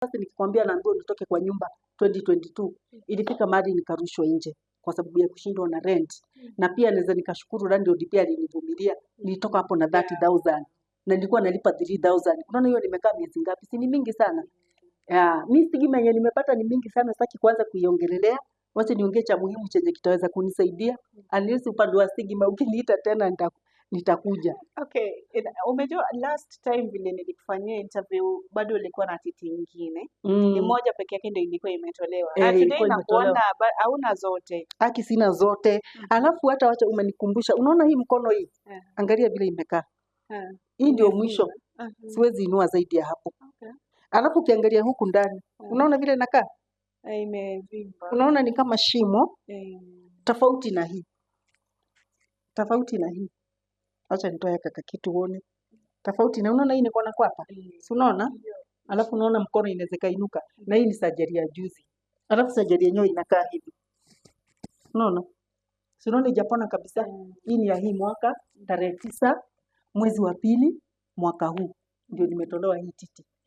Sasa nikikwambia naambiwa nitoke kwa nyumba 2022, ilifika mahali nikarushwa nje kwa sababu ya kushindwa na rent. Na pia naweza nikashukuru landlord pia alinivumilia. Nilitoka hapo na 30,000 na nilikuwa nalipa 3,000. Unaona hiyo nimekaa miezi ngapi? Si ni mingi sana. Yeah, mi stigma yenye nimepata ni mingi sana, sitaki kuanza kuiongelelea. Wacha niongee cha muhimu chenye kitaweza kunisaidia. Unless upande wa stigma ukiniita tena nitakuja. Okay, umejua last time vile nilikufanyia interview bado ulikuwa na titi ingine. Ni moja peke yake ndio ilikuwa imetolewa. Eh, Na today ilikuwa nakuona imetolewa. hauna zote. Haki sina zote. Alafu hata wacha umenikumbusha. Unaona hii mkono hii? Angalia vile imekaa. Hii ndio mwisho. Siwezi inua zaidi ya hapo. Alafu ukiangalia huku ndani, unaona vile inakaa? Imevimba. Unaona ni kama shimo. Tofauti na hii. Tofauti na hii. Acha nitoe kaka kitu uone. Tofauti na unaona hii niko na kwapa. Si unaona? Alafu unaona mkono inaweza kainuka. Na hii ni surgery ya juzi. Alafu surgery yenyewe inakaa hivi. Unaona? Si unaona ijapona kabisa? Hii ni ya hii mwaka tarehe 9 mwezi wa 2 mwaka huu ndio nimetolewa hii titi.